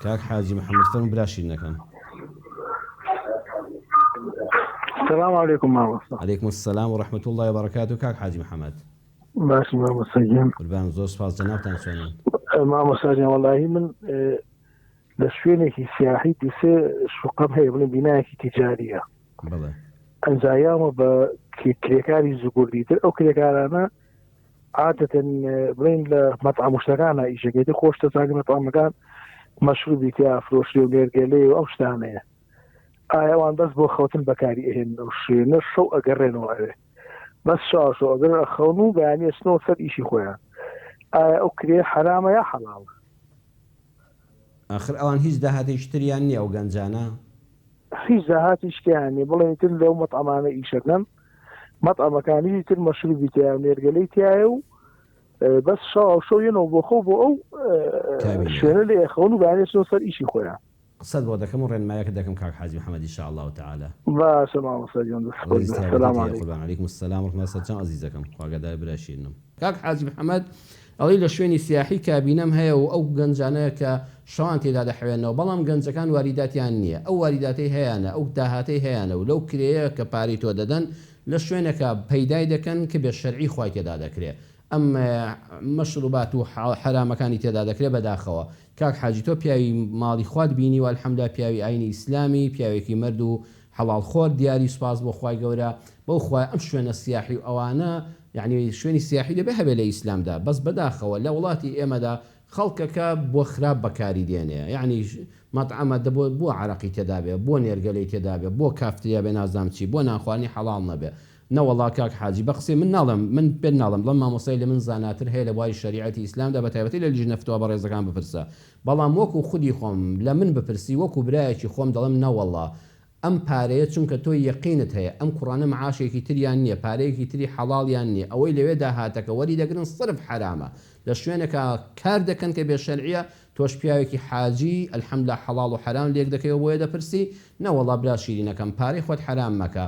کاک حاجی محمد فەرموو برا شیرینەکەم. سلام علیکم مامۆستا. علیکم السلام و رحمة اللە و بەرەکاتو کاک حاجی محمد. باشی مامۆستا گیان. قوربان زۆر سوپاس جەنابتان چۆنن؟ مامۆستا گیان وەڵاهی من لە شوێنێکی سیاحی دوسێ شوقەم هەیە بڵێن بینایەکی تیجاریە بەڵێ. ئەنجا یاومە بە کرێکاری زگوردی تر ئەو کرێکارانە عادەتەن بڵێن لە مەتعەم و شتەکانە ئیشەکەی تر خۆش دەزانی مەتعەمەکان مەشروبی تیا فرۆشرێ و نێرگەلەی و ئەو شتانەیە ئایا ئەوان بەس بۆ خەوتن بەکاری ئەهێنن ئەو شوێنە شەو ئەگەڕێنەوە ئەوێ بەس شاشۆ ئەگەر ئەخەون و بەیانی ئەچنەوە سەر ئیشی خۆیان ئایا ئەو کرێ حەرامە یا حەڵاڵە؟ ئاخر ئەوان هیچ داهاتێکی تریان نیە ئەو گەنجانە؟ هیچ داهاتی شتیان نیە بڵێن تر لەو مەتعەمانە ئیشەکەن مەتعەمەکانی تر مەشروبی تیا و نێرگەلەی تایە و بەس شەو شەو یەنەوە بۆ خۆ بۆ ئەو شوێنە لێ خەون و بەیانی چۆن سەر ئیشی خۆیان. قسەت بۆ دەکەم و ڕێنمایەکت دەکەم کاک حاجی محمد ان شاء اللە تعالی. باشە مامۆستا گیان دەست خۆش ڕێزی بێ تایبەتت سلام هەیە علیکم. قوربان علیکم السلام ورحمە اللە سەرچاو ئەزیزەکەم خوا گەدای برای شیرینم. کاک حاجی محمد ئەڵێی لە شوێنی سیاحی کابینەم هەیە و ئەو گەنجانە کە شەوان تێدا دەحەوێنەوە بەڵام گەنجەکان واریداتیان نییە ئەو واریداتەی هەیانە ئەو داهاتەی هەیانە و لەو کرێیە کە پارەی تۆ دەدەن لە شوێنێکا پەیدای دەکەن کە بێ شەرعی خوای تێدا دەکرێ ئەم مەشروبات و حەرامەکانی تێدا دەکرێ بەداخەوە کاک حاجی تۆ پیاوی ماڵی خوات بینیوە الحمدللە پیاوی ئاینی ئیسلامی پیاوێکی مەرد و حەڵاڵ خۆر دیاری سوپاس بۆ خوای گەورە بەو خوایە ئەم شوێنە سیاحی و ئەوانە یەعنی شوێنی سیاحی دەبێ هەبێ لە ئیسلامدا بەس بەداخەوە لە وڵاتی ئێمەدا خەڵکەکە بۆ خراپ بەکاری دێنێ یەعنی مەتعەمە دە بۆ بۆ عەرەقی تێدا بێ بۆ نێرگەلەی تێدا بێ بۆ کافتریا بێ نازانم چی بۆ نانخواردنی حەڵاڵ نەبێ نەوەڵا کاک حاجی بە قسەی من ناڵێم من پێت ناڵێم بڵێم مامۆستای لە من زاناتر هەیە لە بواری شەریعەتی ئیسلامدا بە تایبەتی لە لیژنە فتوا بەڕێزەکان بپرسە بەڵام وەکو خودی خۆم لە من بپرسی وەکو برایەکی خۆم دەڵێم نەوەڵا ئەم پارەیە چونکە تۆ یەقینت هەیە ئەم کوڕانە معاشێکی تریان نیە پارەیەکی تری حەڵاڵیان نیە ئەوەی لەوێ داهاتەکە وەری دەگرن سرف حەرامە لە شوێنێکا کار دەکەن کە بێ شەرعیە تۆش پیاوێکی حاجی الحمدللە حەڵاڵ و حەرام لێک دەکەیەوە بۆیە دەپرسی نەوەڵا برا شیرینەکەم پارەی خۆت حەرام مەکە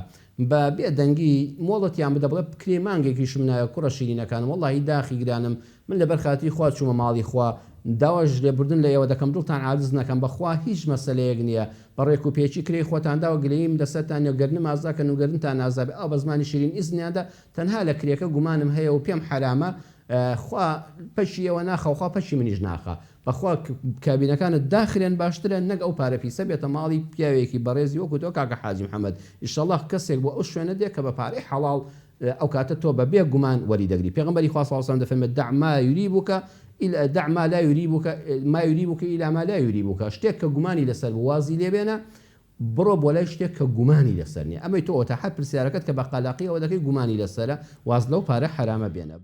بە بێ دەنگی مۆڵەتیان بدە بڵێ کرێی مانگێکیشم ناوێ کوڕە شیرینەکانم وەڵاهی داخی گرانم من لەبەر خاتری خوا چوومە ماڵی خوا داواش لێبوردن لە ئێوە دەکەم دڵتان عاجز نەکەم بەخوا هیچ مەسەلەیەک نیە بە ڕێک و پێکی کرێی خۆتان داوە گلەییم لەسەرتان نیە گەرنم ئازا کەن و گەرنتان ئازا بێ ئاو بە زمانی شیرین ئیزنیان دا تەنها لە کرێکە گومانم هەیە و پێم حەرامە خوا پەکی ئێوە ناخا و خوا پەکی منیش ناخا بەخوا کابینەکانت داخرێن باشترە نەک ئەو پارە پیسە بێتە ماڵی پیاوێکی بەڕێزی وەکو تۆ کاکە حاجی محمد ئیشەڵا کەسێک بۆ ئەو شوێنە دێ کە بە پارەی حەڵاڵ ئەو کاتە تۆ بە بێ گومان وەری دەگری پێغەمبەری خوا صلی اللە علیە وسلم دەفەرمێت دع ما یریبک الی دع ما لا یریبک ما یریبک الی ما لا یریبک شتێک کە گومانی لەسەر بوو وازی لێ بێنە بڕۆ بۆ لای شتێک کە گومانی لەسەر نیە ئەمەی تۆ ئەوەتا هەر پرسیارەکەت کە بە قەلەقی ئەوە دەکەی گومانی لەسەرە واز لەو پارە حەرامە بێنە.